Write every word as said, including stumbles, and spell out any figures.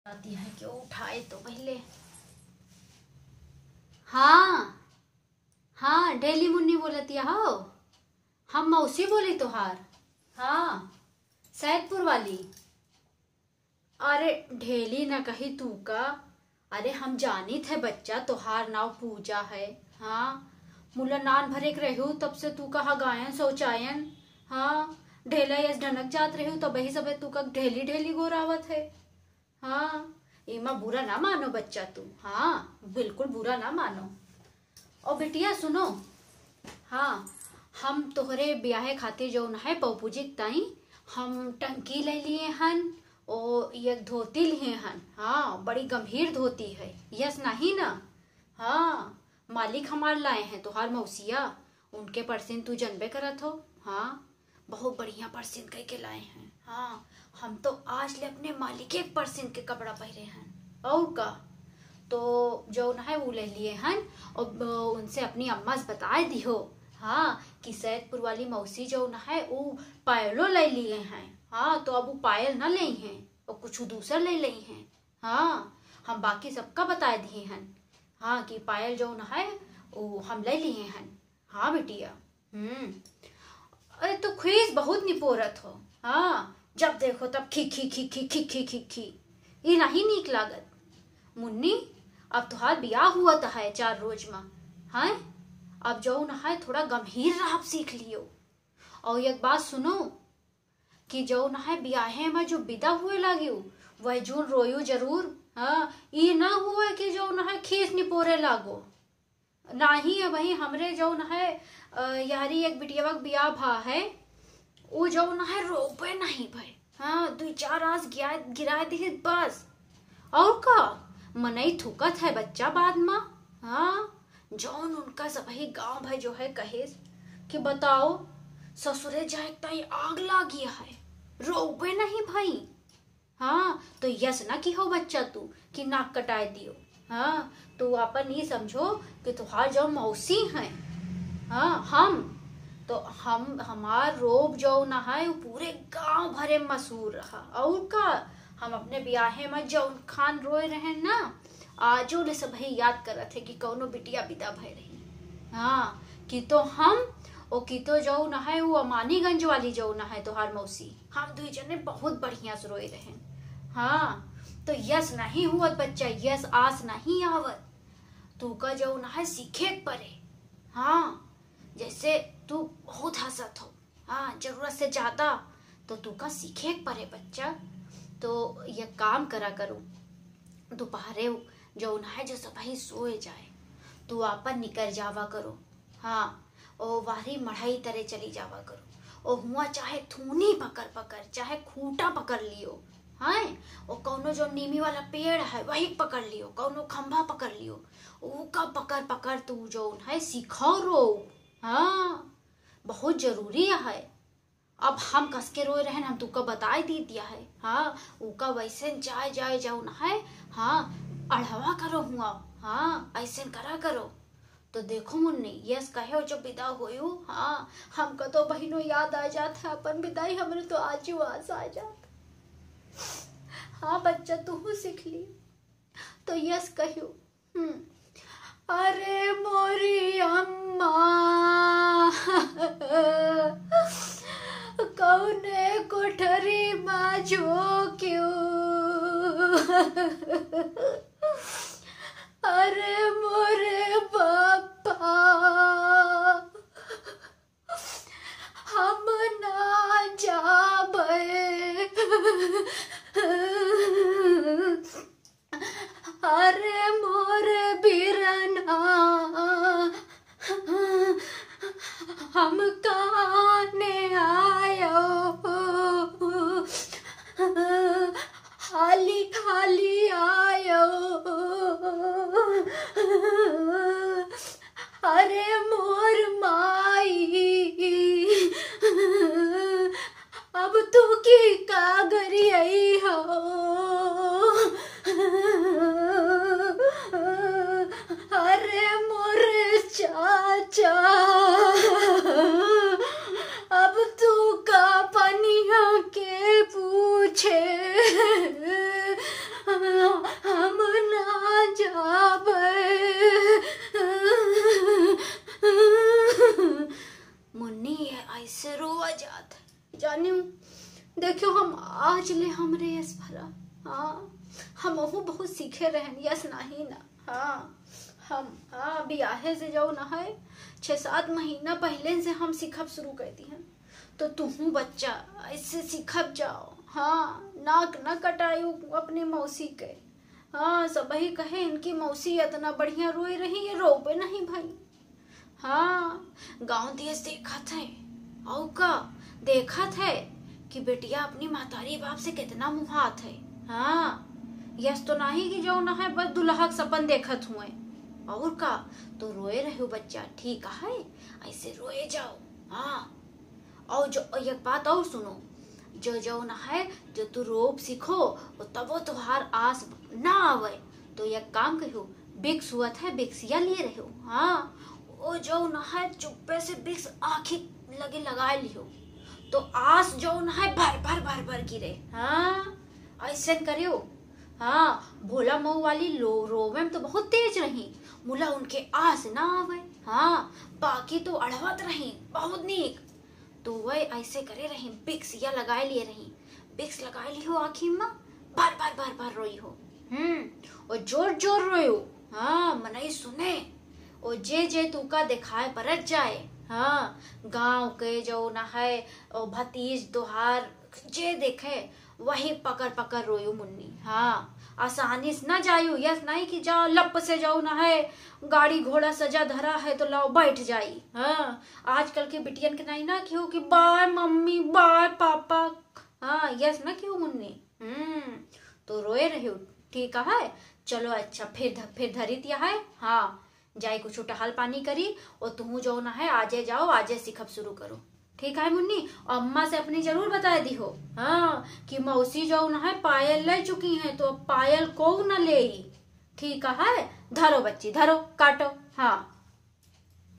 आती है कि उठाए तो पहले। हाँ, हाँ, ढेली मुन्नी बोलतिया हो? हम मौसी बोली तोहार। हाँ, सैदपुर वाली। अरे ढेली ना कही तू का? अरे हम जानित है बच्चा, तोहार नाव पूजा है। हाँ, मुला नान भरे के रहू तब से तू का हगायन शौचायन। हाँ, ढेला यस ढनक जात रहू तब ही सबे तू का ढेली ढेली गोरावत है। हाँ, एमा बुरा ना मानो बच्चा तू। हाँ, बिल्कुल बुरा ना मानो। ओ बिटिया सुनो, हाँ, हम तोहरे बियाहे खातिर जौन है पौपुजी के ताई हम टंकी ले लिए हन, ओ एक धोती लिए हन। हाँ, बड़ी गंभीर धोती है, यस नहीं ना? हाँ, मालिक हमार लाए हैं, तोहार मौसिया, उनके परसिन तू जनबे करत हो। हाँ, बहुत बढ़िया परसिन कई के लाए हैं। हाँ, हम तो आज ले अपने मालिके के परसिन के कपड़ा पहिरे हैं। और का? तो जौन है उ ले लिए हन और ब-, उनसे अपनी अम्मा से बताए दिहो, हाँ, कि सैदपुर वाली मौसी जौन है उ पायलो ले लिए हैं। हाँ, तो अब उ पायल ना लेई हैं और कुछ दूसर ले लेई हैं। हाँ, हम बाकी सबका बताए दिए हन। हाँ, कि पायल जौन है उ हम ले लिए हन। हाँ बिटिया। हम्म। अरे तू खीस बहुत निपोरत हो। हाँ, जब देखो तब खी खी खी खी खी खी खी खी। ई नहीं नीक लागत। मुन्नी, अब तोहार बियाह हुआ त है चार रोज में। हैं? अब जौन है थोड़ा गंभीर रहब सीख लियो। और एक बात सुनो कि जौन है बियाहे में जो विदा हुए लागियो, वह जौन रोयो जरूर। हाँ, ई ना हुए कि जौन है खीस निपोरे लागो। नाही है वही हमरे जौन है, अ, यारी एक बिटियावा के बियाह भा है, उ जौन है रोबे नहीं भई। हाँ, दुई चार आंस गिरा, गिराए दिहित बस। और का? मनई थूकत है बच्चा बाद मा। हाँ, जौन उनका सबही गांव भई जो है कहेस कि बताओ, ससुरे जाए के ताई आग लागी है, रोबे नहीं भई। हाँ, तो यस ना किहो बच्चा तू कि नाक कटाए दियो। हाँ, तू अपन ई समझो कि तोहार जौन मौसी हैं, हाँ, हम, तो हम, हमार रोब जौन है, उ पूरे गांव भरे में मशहूर रहा। और का, हम अपने बियाहे में जौन खान रोए रहे ना, आजो ले सबही याद करत है कि कौनो बिटिया विदा भय रही। हाँ, कि तो हम, ओ कि तो जौन है, उ अमानीगंज वाली जौन है, तोहार मौसी, हम दुई जने बहुत बढ़िया से रोए रहे। हाँ, तो यस नहीं हुअत बच्चा, यस आस नहीं आवत। तू का जौन है सीखे के परे। हाँ, जैसे तू बहुत हंसत हो, हाँ, जरूरत से ज्यादा, तो तू का सीखे के परे बच्चा। तो ये काम करा करो, दोपहरे जौन है जो सबही सोए जाए, तू आपन निकर जावा करो। हाँ, ओ वारी मढ़ई तरे चली जावा करो। ओ हुआ चाहे थूनी पकड़ पकड़, चाहे खूंटा पकड़ लियो, हैं? ओ कौनो जो नीमी वाला पेड़ है, वही पकड़ लियो, कौनो खंभा पकड़ लियो, ओका पकड़ पकड़ तू जौन है सीखो रो। हाँ, बहुत जरूरी है। अब हम कस के रोए रहन, हम तुका बताए दी दिया है। हाँ, उका वैसे जाए, जाए जौन है, हाँ, अढ़वा करो हुआ, हाँ, ऐसे करा करो। तो देखो मुन्नी, यस कहे हो जब विदा होयू, हाँ, हमका तो बहिनो याद आ जात है, अपन विदाई हमरे तो आजू आस आ जात। हाँ बच्चा, तू सीख ली। तो यस कहियो, हम्म। अरे मोरी अम्मा, कौने कोठरी मा झोंक्यो? अरे मोरे बापा, हम ना जाबे। अरे मोर बिरना, हम काने आयो, हाली हाली आयो। अरे मोर माई, अब तू की का गरियाई हो? अरे मोर चाचा, अब तू का पनिया के पूछे? चले हमरे यस भरा। हाँ, हमहू बहुत सीखे रहन, यस नाही ना। हाँ, हम, हाँ, बियाहे से जौन है, छः सात महीना पहिले से हम सीखब शुरू कर दिहन। तो तुहू बच्चा ऐसे सीखब जाओ। हाँ, नाक न कटायू अपनी मौसी के। हाँ, सबही कहे, "इनकी मौसी इतना बढ़िया रोई रही, ये रोबे नहीं भाई।" हाँ, गाँव देश देखत है, अउ का देखत है कि बेटिया अपनी महतारी बाप से कितना मुहात है। हाँ, यस तो नाही कि जौन है बस दुल्हा के सपन देखत हुए। और का, तो रोए रहो बच्चा, ठीक है, ऐसे रोए जाओ। हाँ, और जो, एक बात और सुनो, जो जौन है, जो तू रोब सीखो, वो तबो तोहार आस ना आवे, तो एक काम कहो, बिक्स हुआ था, बिक्सिया लिए रहो। हाँ, वो जौन है, चुप्पे से बिक्स आँखी लगे लगाए लिहो, तो आस जौन है, भर भर भर भर गिरे। हाँ, ऐसन करियो। हाँ, भोला मऊ वाली लो-, रोवे में तो बहुत तेज रही, मुला उनके आस ना आवे। हाँ, बाकी तो अड़वत रही, बहुत नीक। तो वह ऐसे करे रही, बिक्स या लगाए लिए रही, बिक्स लगाए लिहो आँखी में, भर भर भर भर रोई हो। हम्म, और जोर जोर रोयो। हाँ, मनई सुने। और जे जे तुका देखाए परत जाए, हाँ, गाँव के जौन है, और भतीज तोहार, जे देखे, वही पकड़ पकड़ रोयो मुन्नी। हाँ, आसानी से ना जायो, यस नहीं कि जाओ लप से जौन है, गाड़ी घोड़ा सजा धरा है तो लाओ बैठ जाई। हाँ, आजकल के बिटियन के नहीं ना केहू कि बाय मम्मी, बाय पापा। हाँ, यस ना केहू मुन्नी। हम्म, तो रोए रहो, ठीक है। चलो अच्छा, फिर ध-, फिर धरित यह है। हाँ, जाए कुछ टहल पानी करी, और तुहू जौन है, आजे जाओ, आजे सीखब शुरू करो, ठीक है मुन्नी। और अम्मा से अपनी जरूर बताए दिहो, हाँ, कि मौसी जौन है, पायल ले चुकी हैं, तो अब पायल को न लेई, ठीक है। धरो बच्ची, धरो, काटो। हाँ,